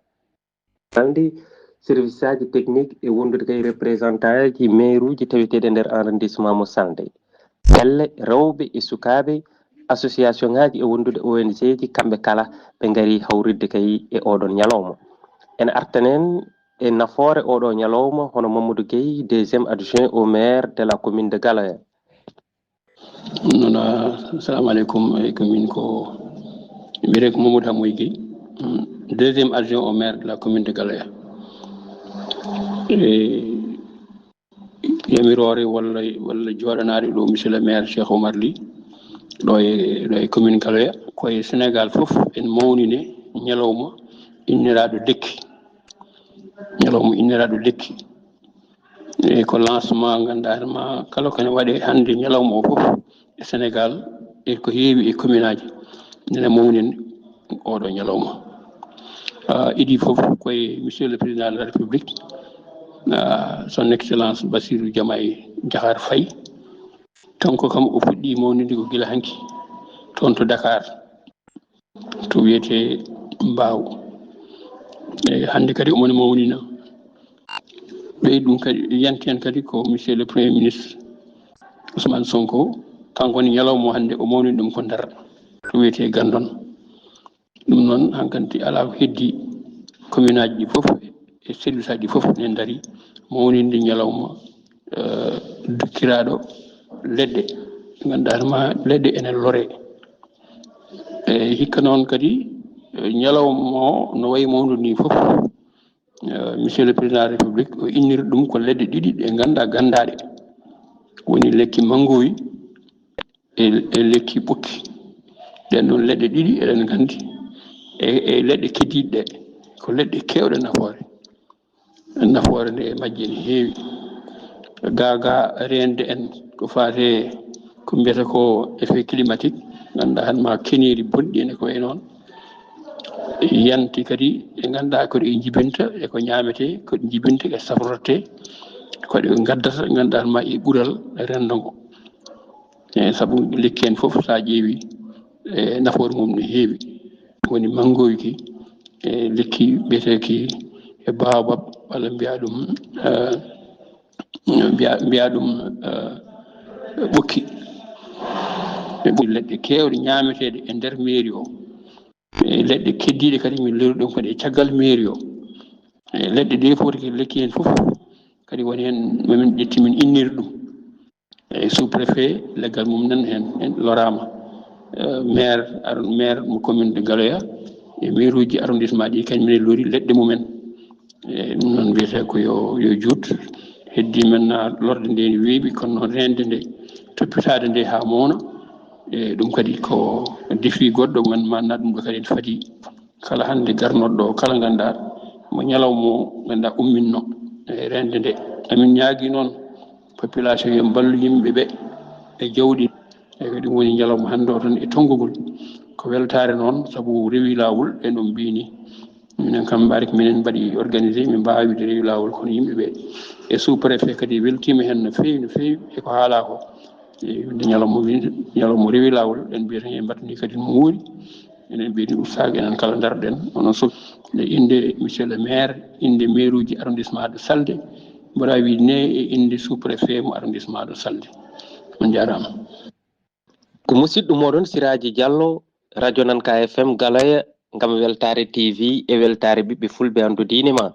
Hannde service aji technique e wondude kay représentant aji maire uji taweteeɗi e nder arrondissement mo Sannde. Pelle rewɓe e sukaaɓe, association ngaji e wondude O N G ji, kamɓe kala ɓe ngari hawritde kay e oɗon ñalawma. En artanen e nafoore oɗo ñalawma, hono Mamadou Gueye, deuxième adjoint au maire de la commune de Galoya. Non, ah, assalamu aleykum. Eyyi, ko min ko, mbiyetee ko Mamadou Hamoy Gueye, mm, deuxième adjoint au maire de la commune de Galoya. E yamiroore walla, walla jooɗanaade ɗo monsieur le maire Cheikh Oumar Ly, ɗo e, ɗo e commune Galoya, ko e Sénégal fof en mawnine ñalawma inniraaɗo lekki. Ñalawma inniraaɗo lekki. E ko lancement ngannduɗaa ma kala ko ene waɗe hannde ñalawma o fof e Sénégal e ko heewi e commune aji nene mawnin oɗo ñalawma. Ah, idii fof koye monsieur le président de la République, ah, son excellence Bassirou Diomaye Diakhar Faye. Kanko kam o fuɗɗi mawninde ko gila hanki toon to Dakar, to wiyetee Mbaaw. E hannde kadi omo mawnina. Ɓeydi ɗum kadi, yanti heen kadi ko monsieur le premier ministre Ousmane Sonko, kanko woni ñalawma o hannde o mawnini ɗum ko Ndar, to wiyetee Gandon. Ɗum noon, hankadi alaa ko heddi, commune aji ɗi fof e service aji ɗi fof ne ndari mawninde ñalawma, eh, dukkiraaɗo leɗɗe, ngannduɗaa ma leɗɗe ene lore. E hikka noon kadi, eh, ñalawma o no wayi mawnude ni fof, eh, monsieur le président de la République o inniri ɗum ko leɗɗe ɗiɗi ɗe ngannduɗaa ganndaaɗe, woni lekki manngowi e, e lekki ɓokki. Ɗen ɗon leɗɗe ɗiɗi eɗen nganndi e, e leɗɗe keddiiɗe ɗe ko leɗɗe keewɗe nafoore. Nafoore nde e majje ne heewi. Gaa gaa reende en ko faate ko mbiyata ko effet climatique, Ngannduɗaa hannde ma keneeli bonɗi ene ko wayi noon. Yanti kadi ɗe ngannduɗaa ko ɗe njibinta e ko ñaametee, ko ɗe njibinta e safrortee, ko ɗe ngaddata ngannduɗaa hannde ma e ɓural renndo ngo. E sabu lekki en fof so a ƴeewi e nafoore mum no heewi. Woni manngoyki e lekki biyeteeki e baobab walla mbiya ɗum eh, mbiya mbiya ɗum eh, ɓokki. Ɓe ɓuri leɗɗe keewɗe ñaameteeɗe e nder mairie o. E leɗɗe keddiiɗe kadi min lori ɗum kadi e caggal mairie o. E leɗɗe ɗe fof kadi lekki heen fof kadi woni heen mamin ƴetti min inniri ɗum. E sous préfet leggal mum nan heen en loraama. Eh, maire aron maire mo commune de Galoya e maire uji arrondissement ɗi kañum ne lori leɗɗe mumen. E ɗum noon mbiyetee ko yo yo juut. Heddi men na lorde nde ne weeɓi kono noon rende nde toppitaade nde haa mawna. E ɗum kadi ko defi goɗɗo mo ngannduɗaa ɗum ɗo kadi ene fadi kala hannde garnoɗo ɗo kala ngannduɗaa mo ñalawma o ngannduɗaa umminno e rende nde. Amin ñaagi noon population yo mballu yimɓe ɓe e jawɗi. E ko ɗum woni ñalawma hannde o tan e tonngugol. Ko weltaare noon sabu rewi laawol e no mbini minen kam mbaɗi ko minen mbaɗi organisé min mbaawi wiide rewi laawol kono yimɓe ɓe e sous préfet kadi weltiima heen no feewi no feewi e ko haalaa ko. E wonde ñalawma wi- ñalawma rewi laawol en mbiyata en mbattani kadi no wuuri. Enen ɓeydi ustaago enen kala ndaroɗen onon so e innde monsieur le maire, innde maire uji arrondissement de Salde, mbaɗa wiide ne e innde sous préfet mo arrondissement de Salde. On njaaraama. Ko musidɗo moɗon Siraji Diallo, radio Nanka F M Galoya, ngam weltaare T V e weltaare ɓiɓɓe fulɓe anndu diine ma.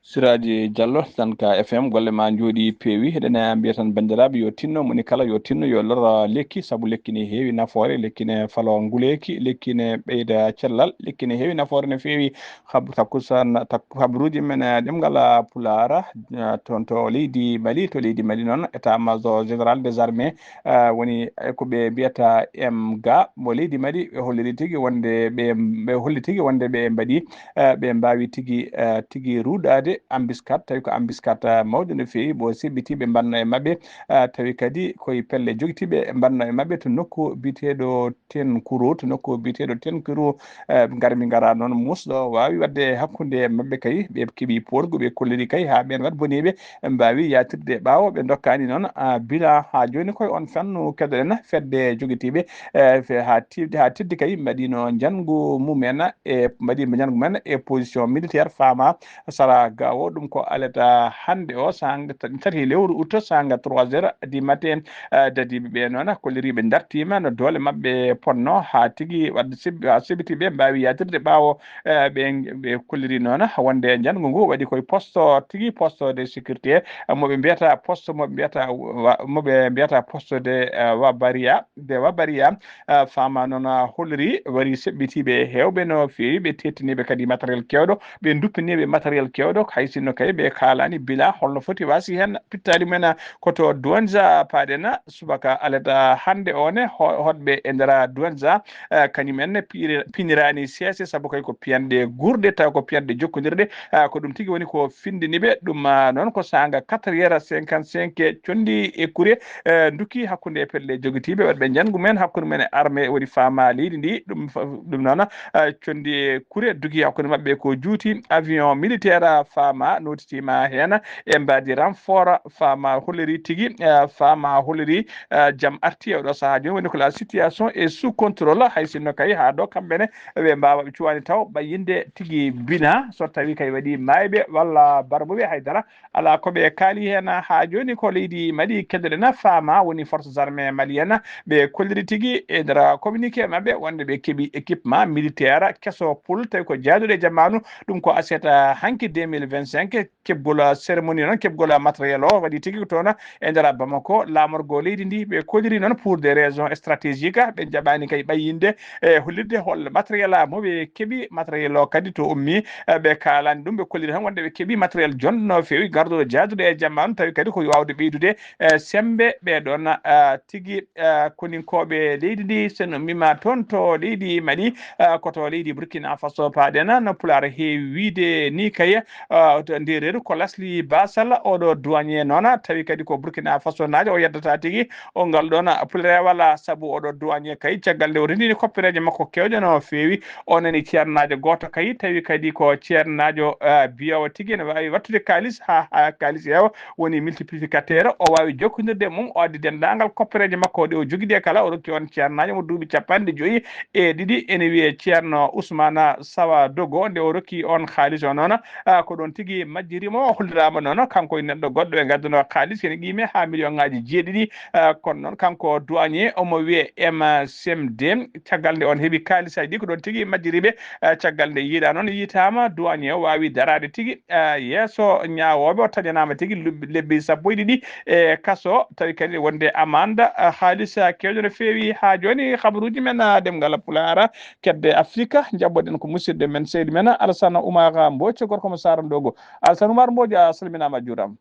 Siraji Diallo, Nanka F M, golle ma njooɗi peewi. Eɗen mbiya tan banndiraaɓe yo tinno, moni kala yo tinno, yo lor lekki, sabu lekki ne heewi nafoore, lekki ne falo nguleeki, lekki ne ɓeyda cellal, lekki ne heewi nafoore no feewi. Hab-, takkusaan, tak-, habruuji men, eh, ɗemngal, ah, Pulaar, ah, toon to leydi Mali, to leydi Mali noon, état major général des armées, ah, woni e ko ɓe mbiyata M G A mo leydi Mali, ɓe holliri tigi wonde ɓe, ɓe holli tigi wonde ɓe mbaɗi, ah, ɓe mbaawi tigi, ah, tigi ruuɗaade embuscade, tawi ko embuscade, ah, mawɗo no feewi, mo seɓɓiti ɓe mbanno e maɓɓe, ah, tawi kadi koye pelle jogitiiɓe mbanno e maɓɓe to nokku biyeteeɗo Tenkuru, to nokku biyeteeɗo Tenkuru, eh, ngarmi ngara noon muusɗo waawi waɗde hakkunde maɓɓe kay, ɓe keɓi poolgu, ɓe kolliri kay haa ɓeen waɗ boniiɓe, ɓe mbaawi yaatirde ɓaawo, ɓe ndokkaani noon, ah, bila haa jooni koye on fannu kedoɗen fedde jogitiiɓe, eh, fe-, haa tiiɗde, haa teddi kay mbaɗino njanngu mumen e mbaɗi njanngu men e position militaire faama sara gawo. Ɗum ko alata hannde o sanga tati lewru août sanga trois heures du matin. Eh, dadiiɓe ɓe noon kolliriiɓe dartiima no doole maɓɓe ponno haa tigi wadde sib-, haa sibiti ɓe mbaawi yaatirde ɓaawo. Eh, ɓe, ɓe kolliri noon wonde njanngu ngu waɗi koye poste tigi, poste de sécurité, eh, mo ɓe mbiyata poste, mo ɓe mbiyata wa-, mo ɓe mbiyata poste de, eh, Wabaria, de Wabaria, eh, faama noon, ah, holliri wari seɓɓitiiɓe heewɓe no feewi, ɓe tettiniiɓe kadi matériel keewɗo, ɓe duppiniiɓe matériel keewɗo, hay sinno kay ɓe kaalaani bila holno foti wasi heen pittaali mumen, ah, ko to Douentza paaɗen subaka alada hannde o ne ho-, hoɗɓe e nder Douentza, eh, kañum en ne piiri-, piniraani seese sabu kay ko piyanɗe guurɗe taw ko piyanɗe jokkondirɗe, ah, ko ɗum tigi woni ko findini ɓe. Ɗum, ah, noon ko saanga quatre heures cinquante-cinq conndi e kure, eh, dukki hakkunde e pelle jogitiiɓe waɗɓe njanngu men hakkunde men e armée woni faama leydi ndi. Ɗum fa-, ɗum noon, eh, conndi e kure dukki hakkunde maɓɓe ko juuti avion militaire, ah, faama notitiima heen e mbaadi renfort faama holliri tigi, eh, faama holliri, eh, jam arti e oɗo sahaa jooni woni ko la situation est sous contrôle hay sinno kay haa ɗo kamɓe ne ɓe mbaawa ɓe cuwaani taw ɓayyinde tigi bina so tawi kay waɗi maayɓe walla barbuɓe haydara alaa ko ɓe kaali heen. Haa jooni ko leydi Mali keddoɗen faama woni forces armées maliennes ɓe kolliri tigi e nder communiqué maɓɓe wonde ɓe keɓi équipement militaire keso pul tawi ko jaaduɗo e jamaanu. Ɗum ko aset hanki deux mille vingt-cinq keɓgol cérémonie noon keɓgol matériel o waɗi tigi ko toon e nder Bamako laamorgo leydi ndi ɓe kolliri noon pour des raisons stratégiques ɓe jaɓaani kay ɓayyinde e hollirde hol matériel mo ɓe keɓi matériel o kadi to ummi. Eh, ɓe kaalani ɗum ɓe kolliri tan wonde ɓe keɓi matériel jonɗo no feewi garduɗo jaaduɗo e jamma on tawi kadi ko wawde ɓeydude, eh, sembe ɓe ɗon, ah, tigi, ah, koninkooɓe leydi ndi sen ummima toon to leydi Mali, ah, ko to leydi Burkina Faso paaɗen no pulaar heewi wiide ni kay. ah, to nde reedu ko Lasli Basal, oɗo douanier noona, tawi kadi ko Burkina Faso naajo, o yeddata tigi o ngal ɗoon pulreewal, sabu oɗo douanier kay, caggal nde o renndini koppereeje makko keewɗe no feewi, o nani ceernaajo gooto kay, tawi kadi ko ceernaajo, ah, biyowo tigi ene waawi wattude kaalis haa, haa kaalis heewa, woni multiplicateur, o waawi jokkondirde e mum, o addi denndaangal koppereeje makko ɗe o jogii ɗe kala, o rokki on ceernaajo mo duuɓi capanɗe joyi e ɗiɗi, ene wiyee Ceerno Ousmane Sawa Dogo, nde o rokki on haalis o noon, ah, ko ɗoon tigi majjiri mo, o holliraama noon, kanko e neɗɗo goɗɗo ɓe ngadduno haalis, ene qiimee haa miliyoŋaaji jeeɗiɗi, ah, kono noon kanko douanier omo wiyee M C M D, caggal nde on heɓi kaalisaaji ɗi, ko ɗoon tigi majjiri ɓe, ah, caggal nde yiiɗaa noon, yiitaama, douanier o waawi daraade tigi, ah, yeeso ñaawooɓe, o taƴanaama tigi lub-, lebbi sappo e ɗiɗi e kaso, tawi kadi wonde amande, ah, haalis, ah, keewɗo no feewi. Haa jooni, habaruuji men, ah, ɗemngal Pulaar, kedde Afrika, njaɓɓoɗen ko musidɗo men, seydi men, Alassane Oumar Mbodj, gorko mo Saara Ndogo. Alassane Oumar Mbodj, a salminaama, a juuraama.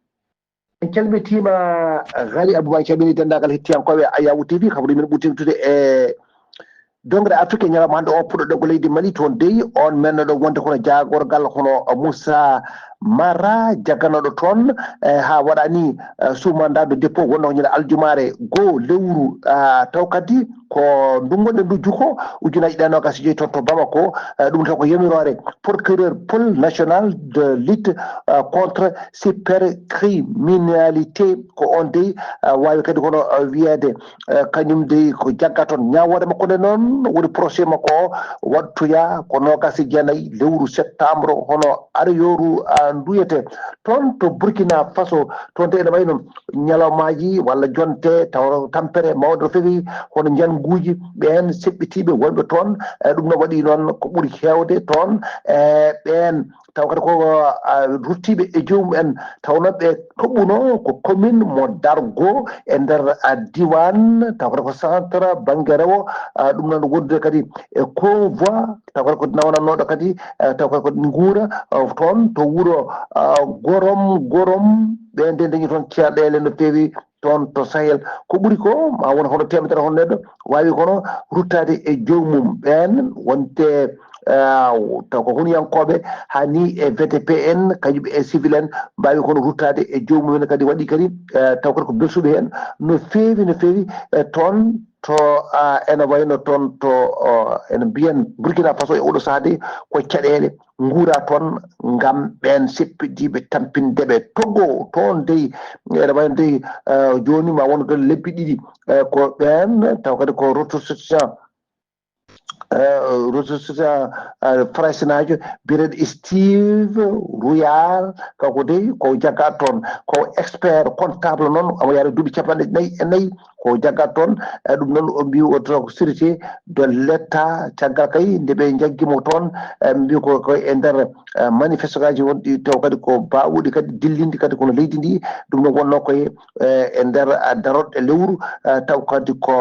En calmitiima, Ghali Abouba, en calminii denndaangal hettiyankooɓe Ayawu T V, habaruuji men ɓuri teeŋtude e Dongre Afrique ñalawma hannde o, puɗɗoɗen ko leydi Mali, toon dey on mennoɗo wonde kono jaagorgal hono Moussa Mara, jagganooɗo toon, e haa waɗa ni, e, sous mandat de dépôt wonno ko ñande aljumaare goo lewru, a, taw kadi ko ndu ngonɗen ndu juko, ujunaaji ɗiɗi e noogaas e joy toon to Bamako, e, ɗum taw ko yamiroore procureur pôle national de lutte, e, contre cybercriminalité, ko on dey, e, waawi kadi kono, e, wiyeede, e, kañum dey ko jagga toon. Ñaawoore makko nde noon woni procès makko o waɗtoya ko noogaas e jeenayi lewru septembre, hono arayooru, a, nduyete. Toon to Burkina Faso, toon de ene wayi no ñalawmaaji walla jonte tawa tampere mawɗo no feewi, hono njannguuji ɓeen seɓɓitiiɓe wonɓe toon. E, ɗum no waɗi noon ko ɓuri heewde toon, e, ɓeen taw kadi ko, a, ruttiiɓe e joomum en, tawnoo ɓe toɓɓuno ko commune mo Dargo e nder, a, diiwaan, taw kadi ko centre bannge rewo, a, ɗum noon wondude kadi e convoi, taw kadi ko nawanannooɗo kadi, a, taw kadi ko nguura, a, toon to wuro, a, Gorom, Gorom, ɓe nde dañi toon caɗeele no feewi, toon to Sahel. Ko ɓuri ko, ma won hono teemedere hono neɗɗo waawi kono ruttaade e joomum. Ɓeen wonte, ah, taw ko hunuyankooɓe, haa ni e V D P en, kañum e civil en, mbaawi kono ruttaade e joomum en. Kadi waɗi kadi, eh, taw kadi ko belsuɓe heen no feewi, no feewi, eh, toon to, ah, ene wayno toon to, oh, ene mbiyen Burkina Faso e oɗo sahaa de ko caɗeele nguura toon ngam ɓeen seppitiiɓe tampinde ɓe. Togo toon dey, ene wayno dey, eh, jooni ma won ɗon lebbi ɗiɗi, eh, ko ɓeen taw kadi ko ressortissant, eh, ressortissant, eh, faransinaajo biyeteeɗo Steve Royal, kanko dey ko jagga toon, ko expert comptable noon, omo yaara duuɓi capanɗe nayi e nayi, ko jagga toon, e ɗum noon o mbi o to sûreté de l'État, caggal kay nde ɓe njaggi mo toon, e mbi ko, ko e nder, e, manifestation wonɗi taw kadi ko baawuɗi kadi dillindi kadi kono leydi ndi, ɗum noon wonno koye, e, e nder, a, darorɗe lewru, e, taw kadi ko,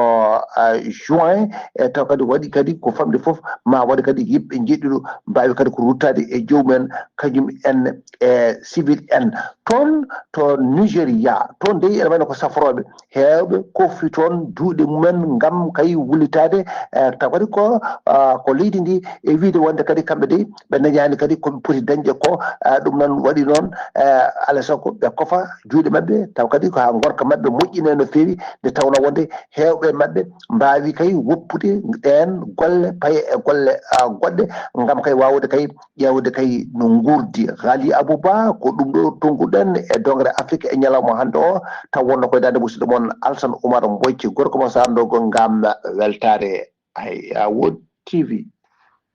a, juin, e taw kadi waɗi kadi ko famɗi fof ma waɗi kadi yimɓe jeɗɗiɗo mbaawi kadi ko ruttaade e joomum en, kañum en e civil en. Toon to Nigeria, toon dey ene wayno ko safrooɓe heewɓe kofi toon juuɗe mumen ngam kay wullitaade, eh, taw kadi ko, ah, ko leydi ndi e wiyde wonde kadi kamɓe dey ɓe dañaani kadi ko ɓe poti dañde ko, ah, ɗum noon waɗi noon, eh, alaa e sago ɓe kofa juuɗe maɓɓe, taw kadi ko haa ngorka maɓɓe moƴƴinee no feewi, nde tawnoo wonde heewɓe maɓɓe mbaawi kay woppude ɗeen golle, paye e golle, ah, goɗɗe, ngam kay waawde kay ƴeewde kay no nguurdi. Ghali Abouba, ko ɗum ɗo tonnguɗen e Dongre Afrique e ñalawma hannde o, taw wonno koye daande musidɗo mon Alsan Oumar Mboyci, gorko mo Saara Ndogo ngam weltaare Ayawu T V.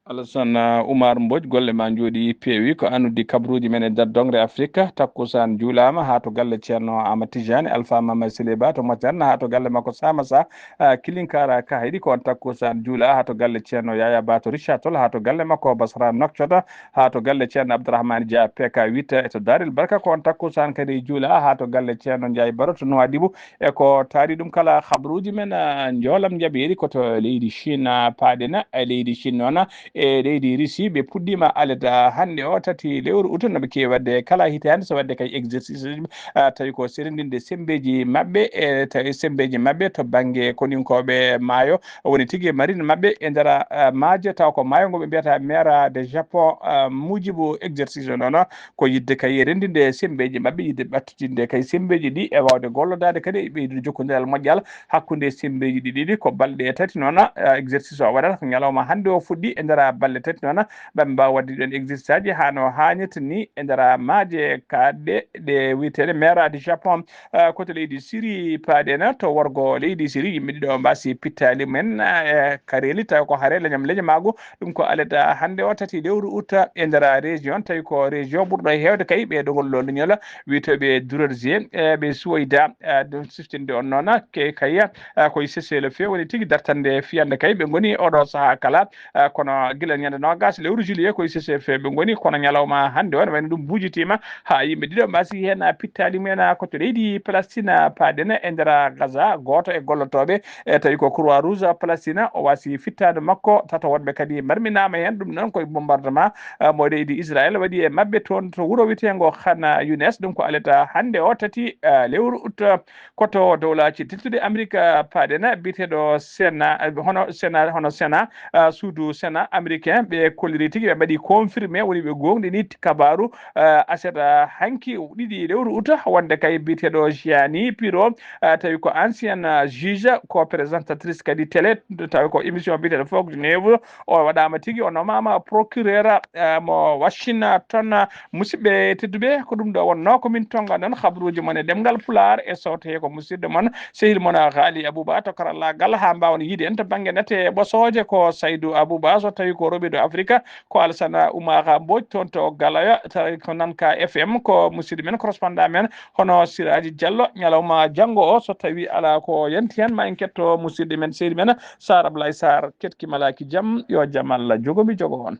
Alassane, uh, Oumar Mbodj, golle ma njooɗi peewi. Ko an uddi kabaruuji men e nder Dongre Afrique. Takkusaan juulaama haa to galle Ceerno Amadou Tidiane, Alpha Mama Sele Ba to Moƴƴan, haa to galle makko Samassa, uh, Kilinkara Kahayɗi. Ko on takkusaan juula haa to galle Ceerno Yaya Ba to Richard Toll, haa to galle makko Basra Nouakchott, haa to galle Ceerno Abdourahmane Dia P K huit e to Darel Barka. Ko on takkusaan kadi juula haa to galle Ceerno Ndiaye Baro to Nouadhibou. E ko taari ɗum kala, habaruuji men, ah, njoolam njaɓeeri ko to leydi Chine, ah, paaɗen, e leydi Chine noon, ah, e leydi Russie. Ɓe puɗɗiima alada hannde o tati lewru uta no ɓe keewi waɗde kala hitaande, so waɗde kay exercice uji, ah, tawi ko serendinde semmbeeji maɓɓe, e tawi semmbeeji maɓɓe to bannge koninkooɓe maayo, woni tigi marine maɓɓe e nder, ah, maaje, taw ko maayo ngo ɓe mbiyata Mer de Japon. Ah, muujibu exercice o noon ko yiɗde kay renndinde semmbeeji maɓɓe, yiɗde ɓattitinde kay semmbeeji ɗi e waawde gollodaade kadi e ɓeydude jokkondiral moƴƴal hakkunde semmbeeji ɗi ɗiɗi. Ko balɗe tati noon, ah, exercice o waɗata, ko ñalawma hannde o fuɗɗi. E nder balɗe tati noon, ɓe mbaawa waɗde ɗon exercice aji haa no haanirta ni e nder maaje kaaɗɗe ɗe wiyeteeɗe Mer de Japon. Ah, ko to leydi Siri paaɗen, to worgo leydi Siri, yimɓe ɗiɗo mbaasi pittaali mumen, ah, e kareeli, tawi ko hare leñam leñamaagu. Ɗum ko alada hannde o tati lewru uta e nder région, tawi ko région ɓurɗo heewde kay ɓe ɗogol ɗo leñol wiyetooɓe Durersie, e ɓe suwoyda, ah, ɗum siftinde on noon ke kay, ah, koye cessez-le-feu woni tigi dartande fiyande kay ɓe ngoni oɗo sahaa kala. Ah, kono gila ñande noogas lewru juillet koye cessez-le-feu ɓe ngoni, kono ñalawma hannde o ne wayno ɗum bujitiima haa yimɓe ɗiɗo mbaasi heen, ah, pittaali mumen, ah, ko to leydi Palestine, ah, paaɗen e nder Gaza, gooto e gollotooɓe, e tawi ko Croix Rouge Palestine, o waasi fittaandu makko, tato woɗɓe kadi marminaama heen. Ɗum noon koye bombardement, ah, mo leydi Israël waɗi e maɓɓe toon to wuro wiyeteengo Khan Younes. Ɗum ko alada hannde o tati, ah, lewru uta. Ko to dowlaaji tedduɗi Amrik, ah, paaɗen, biyeteeɗo Sénat, ah, hono Sénat, hono Sénat, ah, suudu Sénat américain, ɓe kolliri tigi, ɓe mbaɗi confirmé, woni ɓe goongɗini kabaaru, ah, aset, ah, hanki ɗiɗi lewru uta, wonde kay biyeteeɗo Gianni Pirro, ah, tawi ko ancien, ah, juge, ko présentatrice kadi télé, tawi ko émission biyeteeɗo Fox News, o waɗaama tigi, o nomaama procureur, ah, mo Washington. Musidɓe tedduɓe, ko ɗum ɗo wonnoo ko min tonga ɗon habruuji mon e ɗemngal Pulaar e sawtoye ko musidɗo mon, sehil mon Haali Abuba to karallaagal, haa mbaawen yiide en to bannge nate ɓosooje ko Saydu Abuba, so tawi ko Roɓiɗo Afrika ko Alsana Umara Mbodj toon to Galoya, tawi ko Nanka F M ko musidɗo men, correspondant men, hono Siraaji Diallo. Ñalawma janngo o, so tawi alaa ko yanti heen, ma en ketto musidɗo men, sehil men Sar Ablaye Sar, ketki malaaki jam, yo jam Allah jogo mi jogo on.